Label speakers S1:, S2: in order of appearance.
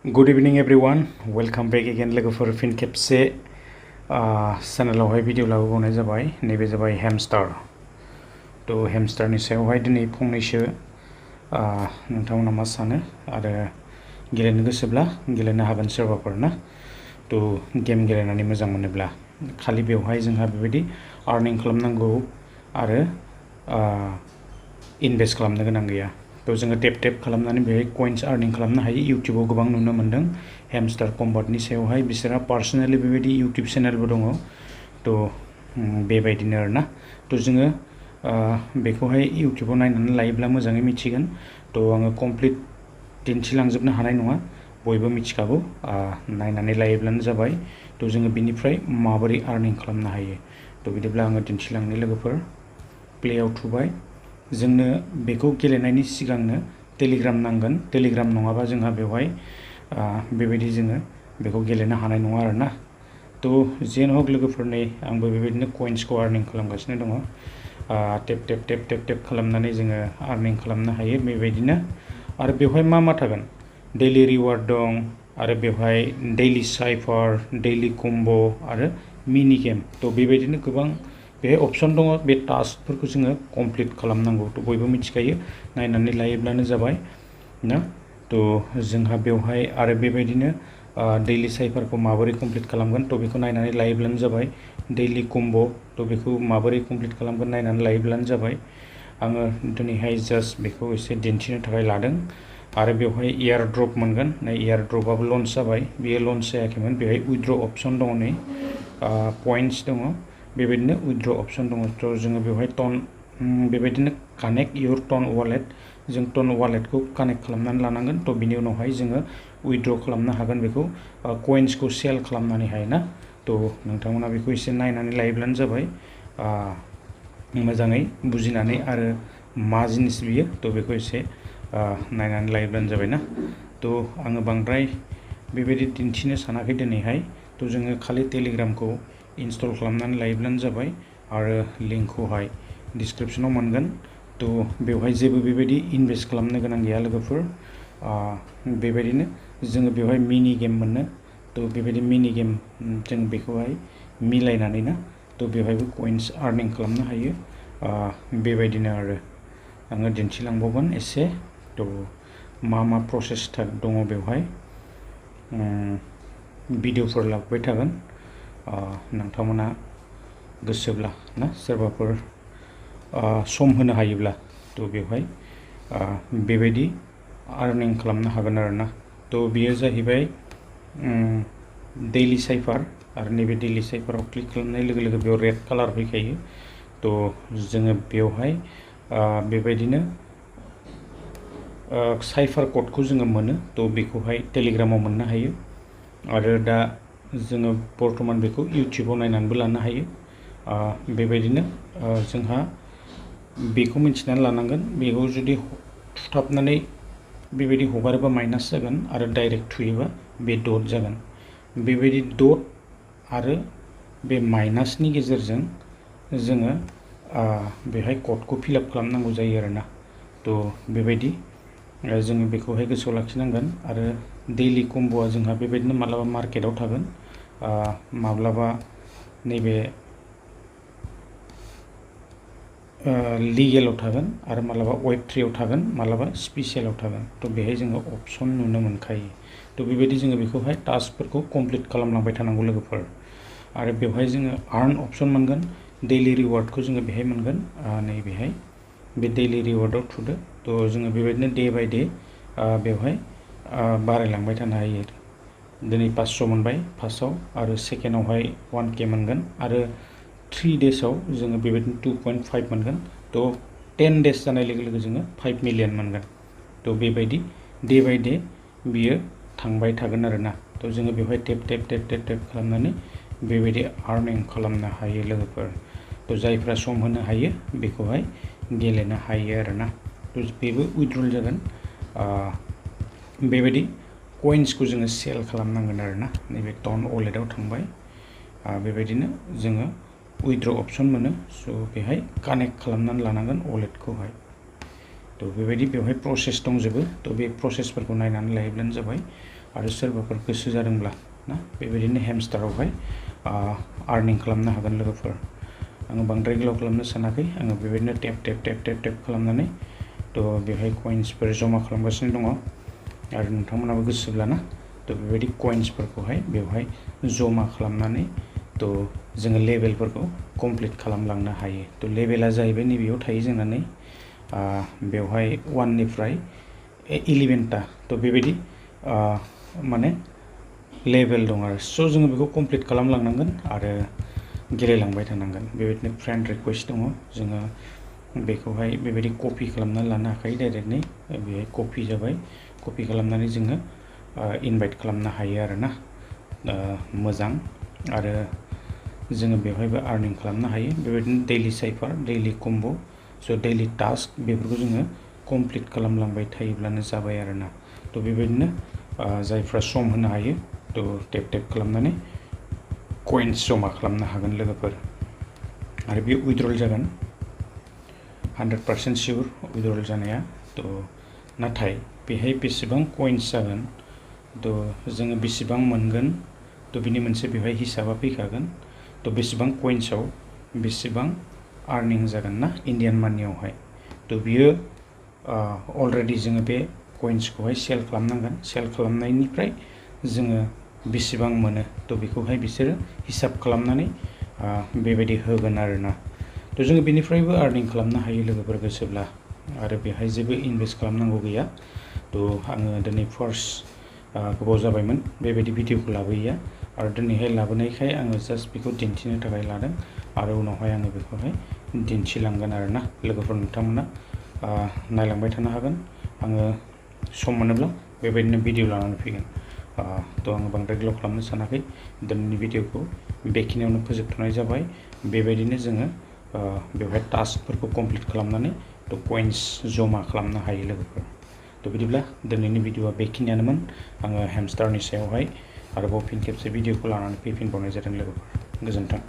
S1: Good evening everyone. Welcome back again लोगोफोर फिन खेबसे चेनेलावहाय भिडिअ लाबोबावनाय जाबाय नैबे जाबाय हेमस्टार तो हेमस्टारनि सायावहाय दिनै फंनैसो नोंथांमोना मा सानो आरो गेलेनो गोसोब्ला गेलेनो हागोन सोरबाफोर ना तो गेम गेलेनानै मोजां मोनोब्ला खालि बेवहाय जोंहा बेबायदि आर्निं खालामनांगौ आरो इनभेस्ट खालामनो गोनां गैया तो जोङो टेप खालामनानै बेहाय कइन्स आर्निं खालामनो हायो यूट्यूबाव गोबां नुनो मोन्दों हेमस्टार कम्बाटनि सायावहाय बिसोरहा पार्सनेलि बेबायदि यूट्यूब चेनेलबो दङ तो बेबायदिनो आरोना तो जोङो बेखौहाय यूट्यूबाव नायनानै लायोब्ला मोजाङै मिथिगोन तो आङो कमप्लिट दिन्थिलांजोबनो हानाय नङा बयबो मिथिखागौ नायनानै लायोब्लानो जाबाय तो जोङो बिनिफ्राय माबोरै आर्निं खालामनो हायो तो बिदिब्ला आङो दिन्थिलांनो लोगोफोर प्लेआव थुबाय जोंनो बेखौ गेलेनायनि सिगांनो टेलिग्राम नांगोन टेलिग्राम नङाबा जोंहा बेवहाय बेबायदि जोङो बेखौ गेलेनो हानाय नङा आरोना तो जेन हक लोगोफोरनि आंबो बेबायदिनो कइन्सखौ आर्निं खालामगासिनो दङ टेप खालामनानै जोङो आर्निं खालामनो हायो बेबायदिनो आरो बेवहाय मा थागोन डेलि रिवार्ड दं आरो बेवहाय डेलि साइफार डेलि कम्बो आरो मिनि गेम तो बेबायदिनो गोबां बे अपशन दङ बे टास्कफोरखौ जोङो कमप्लिट खालामनांगौ तो बयबो मिथिखायो नायनानै लायोब्लानो जाबाय ना तो जोंहा बेवहाय आरो बेबायदिनो डेलि साइफारखौ माबोरै कमप्लिट खालामगोन तो बेखौ नायनानै लायोब्लानो जाबाय डेलि कम्बो तो बेखौ माबोरै कमप्लिट खालामगोन नायनानै लायोब्लानो जाबाय आङो दिनैहाय जास्ट बेखौ एसे दिन्थिनो थाखाय लादों आरो बेवहाय एयार ड्रप मोनगोन नै एयार ड्रपआबो लन्च जाबाय बेयो लन्च जायाखैमोन बेवहाय उइथड्र अपशन दङ नै पइन्ट्स दङ बेबायदिनो उइथड्र अपशन दङ तो जोङो बेवहाय टन बेबायदिनो कानेक्ट योर टन वालेट जों टन वालेटखौ कानेक्ट खालामनानै लानांगोन तो बिनि उनावहाय जोङो उइथड्र खालामनो हागोन बेखौ कइन्सखौ सेल खालामनानैहाय ना तो नोंथांमोना बेखौ एसे नायनानै लायोब्लानो जाबाय मोजाङै बुजिनानै आरो मा जिनिस बियो तो बेखौ एसे नायनानै लायोब्लानो जाबाय ना तो आङो बांद्राय बेबायदि दिन्थिनो सानाखै दिनैहाय तो जोङो खालि टेलिग्रामखौ इनस्टल खालामनानै लायोब्लानो जाबाय आरो लिंकखौहाय डिसक्रिप्शनाव मोनगोन तो बेवहाय जेबो बेबायदि इनभेस्ट खालामनो गोनां गैया लोगोफोर बेबायदिनो जोङो बेवहाय मिनि गेम मोनो तो बेबायदि मिनि गेम जों बेखौहाय मिलायनानै ना तो बेवहायबो कइन्स आर्निं खालामनो हायो बेबायदिनो आरो आङो दिन्थिलांबावगोन एसे तो मा प्रसेस दङ बेवहाय भिडिअफोर लाबोबाय थागोन नोंथांमोना गोसोब्ला ना सोरबाफोर सम होनो हायोब्ला तो बेवहाय बेबायदि आर्निं खालामनो हागोन आरोना तो बेयो जाहैबाय डेलि साइफार आरो नैबे डेलि साइफाराव क्लिक खालामनाय लोगो लोगो बेयाव रेड कालार फैखायो तो जोङो बेवहाय बेबायदिनो साइफार क'डखौ जोङो मोनो तो बेखौहाय टेलिग्रामाव मोननो हायो आरो दा जोङो बर्तमान बेखौ यूट्यूबाव नायनानैबो लानो हायो बेबायदिनो जोंहा बेखौ मिथिनानै लानांगोन बेखौ जुदि थुथाबनानै बेबायदि हगारोबा माइनास जागोन आरो डाइरेक्ट थुयोबा बे डट जागोन बेबायदि डट आरो बे माइनासनि गेजेरजों जोङो बेहाय क'डखौ फिलआप खालामनांगौ जायो आरोना तो बेबायदि जोङो बेखौहाय गोसोआव लाखिनांगोन आरो डेलि कम्बोआ जोंहा बेबायदिनो माब्लाबा मार्केटाव थागोन माब्लाबा नैबे लिगेलाव थागोन आरो मालाबा वेब 3 आव थागोन मालाबा स्पेसियेलाव थागोन तो बेहाय जोङो अपशन नुनो मोनखायो तो बेबायदि जोङो बेखौहाय टास्कफोरखौ कमप्लिट खालामलांबाय थानांगौ लोगोफोर आरो बेवहाय जोङो आर्न अपशन मोनगोन डेलि रिवार्डखौ जोङो बेहाय मोनगोन नै बेहाय बे डेलि रिवार्डआव थुदो तो जोङो बेबायदिनो डे बाय डे बेवहाय बारायलांबाय थानो हायो दिनै 500 मोनबाय फार्स्टआव आरो सेकेन्डआवहाय 1K मोनगोन आरो 3 डेजआव जोङो बेबायदिनो 2.5 मोनगोन तो 10 डेज जानाय लोगो लोगो जोङो 5 मिलियन मोनगोन तो बेबायदि डे बाय डे बियो थांबाय थागोन आरोना तो जोङो बेवहाय टेप खालामनानै बेबायदि आर्निं खालामनो हायो लोगोफोर तो जायफ्रा सम होनो हायो बेखौहाय गेलेनो हायो आरोना तो बेबो उइथड्रल जागोन बेबायदि कइन्सखौ जोङो सेल खालामनांगोन आरोना नैबे टन वालेटआव थांबाय बेबायदिनो जोङो उइथड्र अपशन मोनो स' बेहाय कानेक्ट खालामनानै लानांगोन वालेटखौहाय तो बेबायदि बेवहाय प्रसेस दंजोबो तो बे प्रसेसफोरखौ नायनानै लायोब्लानो जाबाय आरो सोरबाफोर गोसो जादोंब्ला ना बेबायदिनो हेमस्टारावहाय आर्निं खालामनो हागोन लोगोफोर आङो बांद्राय गोलाव खालामनो सानाखै आङो बेबायदिनो टेप खालामनानै बेवहाय कइन्सफोर जमा खालामगासिनो दङ आरो नोंथांमोनाबो गोसोब्ला ना बेबायदि कइन्सफोरखौहाय बेवहाय जमा खालामनानै जोङो लेभेलफोरखौ कमप्लिट खालामलांनो हायो लेभेला जाहैबाय नैबेयाव थायो जोंना नै बेवहाय 1 निफ्राय 11टा बेबायदि माने लेभेल दं आरो स' जोङो बेखौ कमप्लिट खालामलांनांगोन आरो गेलेलांबाय थानांगोन बेबायदिनो फ्रेन्ड रिक्वेस्ट दङ जोङो बेखौहाय बेबायदि कपि खालामनानै लानो हाखायो डाइरेक्टलि बेहाय कपि जाबाय कपि खालामनानै जोङो इनभाइट खालामनो हायो आरोना मोजां आरो जोङो बेवहायबो आर्निं खालामनो हायो बेबायदिनो दैलि साइफार दैलि कम्बो स' दैलि टास्क बेफोरखौ जोङो कमप्लिट खालामलांबाय थायोब्लानो जाबाय आरोना बेबायदिनो जायफ्रा सम होनो हायो टेप खालामनानै कइन्स जमा खालामनो हागोन लोगोफोर आरो बे उइड्रल जागोन 100% सियर उइड्रल जानाया नाथाय बेहाय बेसेबां कइन्स जागोन जोङो बेसेबां मोनगोन बिनि मोनसे बेवहाय हिसाबा फैखागोन बेसेबां कइन्सआव बेसेबां आर्निं जागोन ना इन्डियान मानियावहाय बियो अलरेडि जोङो बे कइन्सखौहाय सेल खालामनांगोन सेल खालामनायनिफ्राय जोङो बेसेबां मोनो बेखौहाय बिसोरो हिसाब खालामनानै बेबायदि होगोन आरोना जोङो बेनिफ्रायबो आर्निं खालामनो हायो लोगोफोर गोसोब्ला आरो बेहाय जेबो इनभेस्ट खालामनांगौ गैया आङो दिनै फार्स्ट गोबाव जाबायमोन बेबायदि भिडिअखौ लाबोयैया आरो दिनैहाय लाबोनायखाय आङो जास्ट बेखौ दिन्थिनो थाखाय लादों आरो उनावहाय आङो बेखौहाय दिन्थिलांगोन आरोना लोगोफोर नोंथांमोना नायलांबाय थानो हागोन आङो सम मोनोब्ला बेबायदिनो भिडिअ लानानै फैगोन आङो बांद्राय गोलाव खालामनो सानाखै दिनैनि भिडिअखौ बेखिनियावनो फोजोबथ'नाय जाबाय बेबायदिनो जोङो बेवहाय टास्कफोरखौ कमप्लिट खालामनानै कइन्स जमा खालामनो हायो लोगोफोर बिदिब्ला दिनैनि भिडिअआ बेखिनियानोमोन आङो हेमस्टारनि सायावहाय आरोबाव फिन खेबसे भिडिअखौ लानानै फैफिनबावनाय जादों लोगोफोर गोजोन्थों।